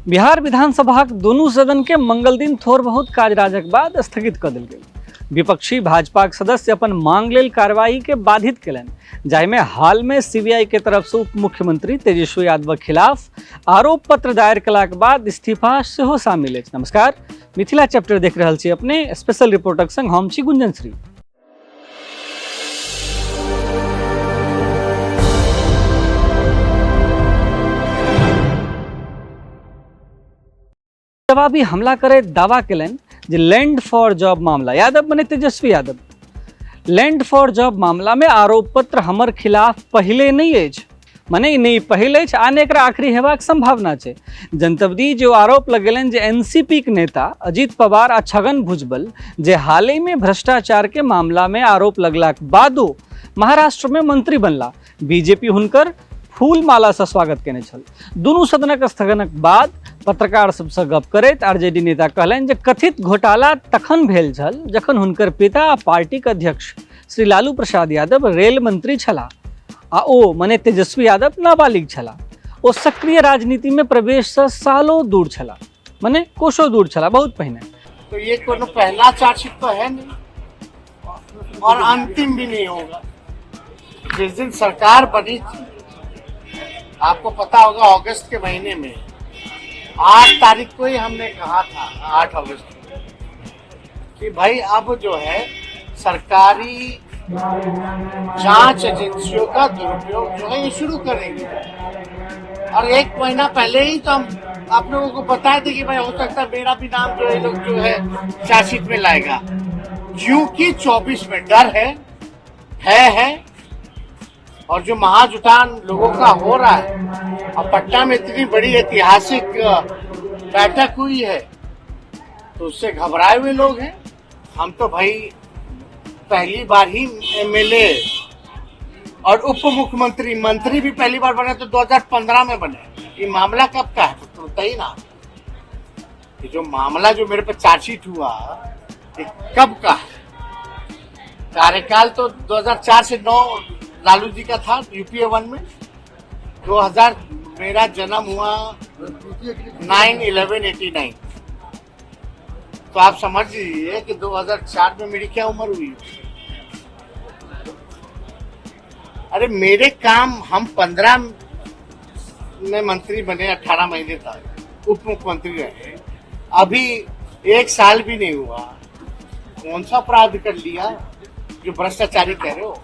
बिहार विधानसभाक दुनू सदन के मंगल दिन थोड़ बहुत काजराजक बाद स्थगित कऽ देल गेल। विपक्षी भाजपाक सदस्य अपन मांग लेल कार्रवाई के बाधित केलनि, जाहिमे हाल में सीबीआई के तरफ से उप मुख्यमंत्री तेजस्वी यादवक खिलाफ आरोप पत्र दायर कलाक बाद इस्तीफा सेहो शामिल अछि। नमस्कार, मिथिला चैप्टर देख रहल छी अपने, स्पेशल रिपोर्टक संग हम छी गुंजन श्री। जवाबी हमला करैत दावा केलनि जे लैंड फॉर जॉब मामला, यादव मने Tejashwi Yadav, land for job मामला में आरोप पत्र हमर खिलाफ पहिले नहि अछि, मने नहि पहिल अछि आ नहि एकरा आखिरी हेबाक संभावना छै। जनतब दी जे ओ आरोप लगेलनि जे एनसीपी के नेता अजीत पवार आ छगन भुजबल जे हाले में भ्रष्टाचार के मामला में आरोप लगलाक बादो महाराष्ट्र में मंत्री बनला, बीजेपी हुनकर फूल माला से स्वागत केने छल। दुनू सदनक स्थगनक बाद पत्रकार सबसँ गप करैत आरजेडी नेता कहलनि जे कथित घोटाला तखन भेल छल जखन हुनकर पिता आ पार्टीक अध्यक्ष श्री लालू प्रसाद यादव रेल मंत्री छलाह आ ओ मने तेजस्वी यादव नाबालिग छलाह। ओ सक्रिय राजनीति में प्रवेश से सालों दूर छलाह, मने कोसों दूर छलाह, बहुत पहिने। तो ये कोनो पहला चार्जशीट तो है नहीं और अंतिम भी नहीं होगा। जिस दिन सरकार बनी थी, आपको पता होगा, अगस्त के महीने में 8 तारीख को ही हमने कहा था, 8 अगस्त को, कि भाई अब जो है सरकारी जांच एजेंसियों का दुरुपयोग जो है ये शुरू करेंगे। और 1 महीना पहले ही तो हम आप लोगों को बताए थे कि भाई हो सकता है मेरा भी नाम जो है लोग जो है चार्जशीट में लाएगा, क्योंकि 24 में डर है, है और जो महाजुटान लोगों का हो रहा है और पटना में इतनी बड़ी ऐतिहासिक बैठक हुई है, तो उससे घबराए हुए लोग हैं। हम तो भाई पहली बार ही एमएलए और उप मुख्यमंत्री, मंत्री भी पहली बार बने तो 2015 में बने। ये मामला कब का है तो बताइए ना। ये जो मामला जो मेरे पर चार्जशीट हुआ ये कब का है? कार्यकाल तो 2004 से 9 लालू जी का था यूपीए 1 में। 2000 मेरा जन्म हुआ 9/11/89, तो आप समझ लीजिए कि 2004 में मेरी क्या उम्र हुई। अरे मेरे काम, हम 15 में मंत्री बने, 18 महीने तक उप मुख्यमंत्री रहे, अभी 1 साल भी नहीं हुआ। कौन सा अपराध कर लिया जो भ्रष्टाचारी कह रहे हो?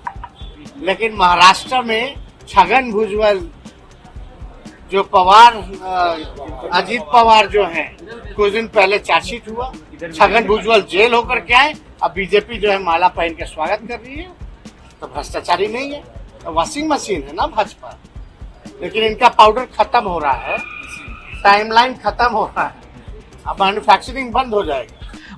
लेकिन महाराष्ट्र में छगन भुजबल जो पवार, अजीत पवार जो हैं, कुछ दिन पहले चार्जशीट हुआ, छगन भुजबल जेल होकर के आए, अब बीजेपी जो है माला पहन के स्वागत कर रही है। तो भ्रष्टाचारी नहीं है, तो वॉशिंग मशीन है ना भाजपा। लेकिन इनका पाउडर खत्म हो रहा है, टाइमलाइन खत्म हो रहा है, अब मैन्युफैक्चरिंग बंद हो जाएगी।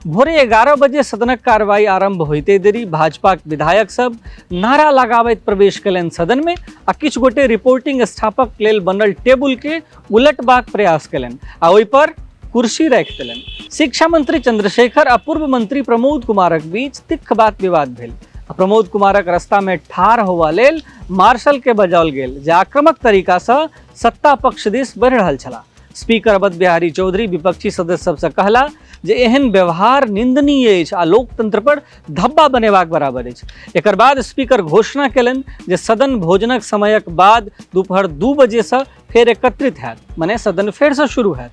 भोरे 11 बजे सदनक कार्रवाई आरंभ होइते देरी भाजपाक विधायक सब नारा लगाबैत प्रवेश केलनि सदन में आ किछु गोटे रिपोर्टिंग स्टाफक लेल बनल टेबुल के उलटबाक प्रयास केलनि आ ओहि पर कुर्सी राखि देलनि। शिक्षा मंत्री चंद्रशेखर आ पूर्व मंत्री प्रमोद कुमारक बीच तिक्ख बात विवाद भेल आ प्रमोद कुमारक रास्ता में ठाढ़ होवा लेल मार्शल के बजाओल गेल जे आक्रामक तरीका से सत्ता पक्ष दिस बढ़ि रहल छलाह। स्पीकर अवध बिहारी चौधरी विपक्षी सदस्य सबसँ कहला जे एहन व्यवहार निंदनीय अछि आ लोकतंत्र पर धब्बा बनेबाक बराबर अछि। एकर बाद स्पीकर घोषणा केलनि जे सदन भोजनक समयक बाद दोपहर 2 बजेसँ फेर एकत्रित हैत, मने सदन फेरसँ शुरू हैत।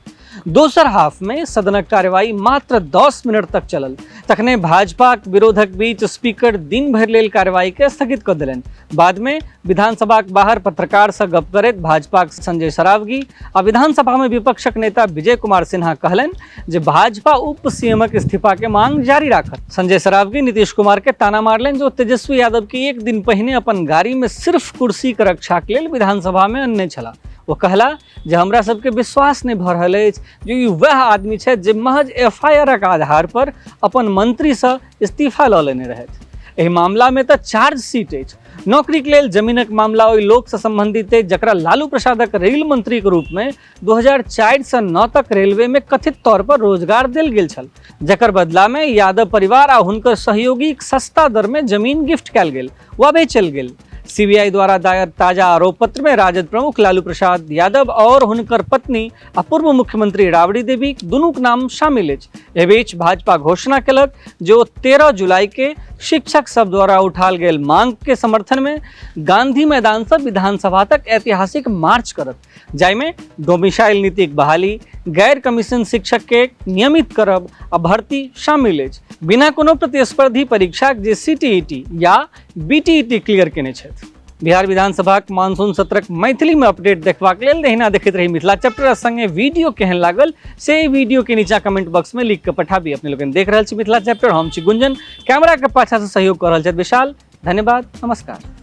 दोसर हाफ में सदनक कार्रवाई मात्र 10 मिनट तक चलल, तखने भाजपाक विरोधक बीच स्पीकर दिन भरि लेल कार्रवाई के स्थगित कऽ देलनि। बाद में विधानसभाक बाहर पत्रकार से गप करैत भाजपाक संजय सरावगी आ विधानसभा में विपक्षक नेता विजय कुमार सिन्हा कहलनि जे भाजपा उप सीएमक इस्तीफा के मांग जारी राखत। संजय सरावगी नीतीश कुमार के ताना मारलनि जे ओ तेजस्वी यादव के एक दिन पहिने अपन गाड़ी में सिर्फ कुर्सी के रक्षा के लेल विधानसभा में अनने छलाह। ओ कहला जे हमरा सबके विश्वास नहि भऽ रहल अछि जे ई वएह आदमी छथि जे महज एफ I R के आधार पर अपन मंत्री से इस्तीफा लऽ लेने रहथि। एहि मामला में तऽ चार्जशीट अछि। नौकरी के लेल जमीनक मामला ओहि लोक से संबंधित अछि जकरा लालू प्रसादक रेल मंत्री के रूप में 2004 से 9 तक रेलवे में कथित तौर पर रोजगार देल गेल छल, जकर बदला में यादव परिवार आ हुनकर सहयोगी सस्ता दर में जमीन गिफ्ट कयल गेल वा बेचल गेल। सीबीआई द्वारा दायर ताजा आरोप पत्र में राजद प्रमुख लालू प्रसाद यादव और हुनकर पत्नी आ पूर्व मुख्यमंत्री राबड़ी देवी दुनूक नाम शामिल अछि। एहि बीच भाजपा घोषणा केलक जे ओ 13 जुलाई के शिक्षक सब द्वारा उठाल गेल मांग के समर्थन में गांधी मैदान से विधानसभा तक ऐतिहासिक मार्च करत, जाहिमे डोमिसाइल नीतिक बहाली, गैर कमीशन शिक्षक के नियमित करब आ भर्ती शामिल अछि, बिना कोनो प्रतिस्पर्धी परीक्षाक जे सीटीईटी या बीटीईटी क्लियर केने छथि। बिहार विधानसभाक मानसून सत्रक मैथिली में अपडेट देखबाक लेल एहिना देखैत रही मिथिला चैप्टर आ संगे वीडियो केहन लागल से एहि वीडियो के नीचा कमेंट बॉक्स में लिख के पठाबी। अपने लोकनि देख रहल छी मिथिला चैप्टर, हम छी गुंजन, कैमरा के पाछा से सहयोग कर रहल छथि विशाल। धन्यवाद, नमस्कार।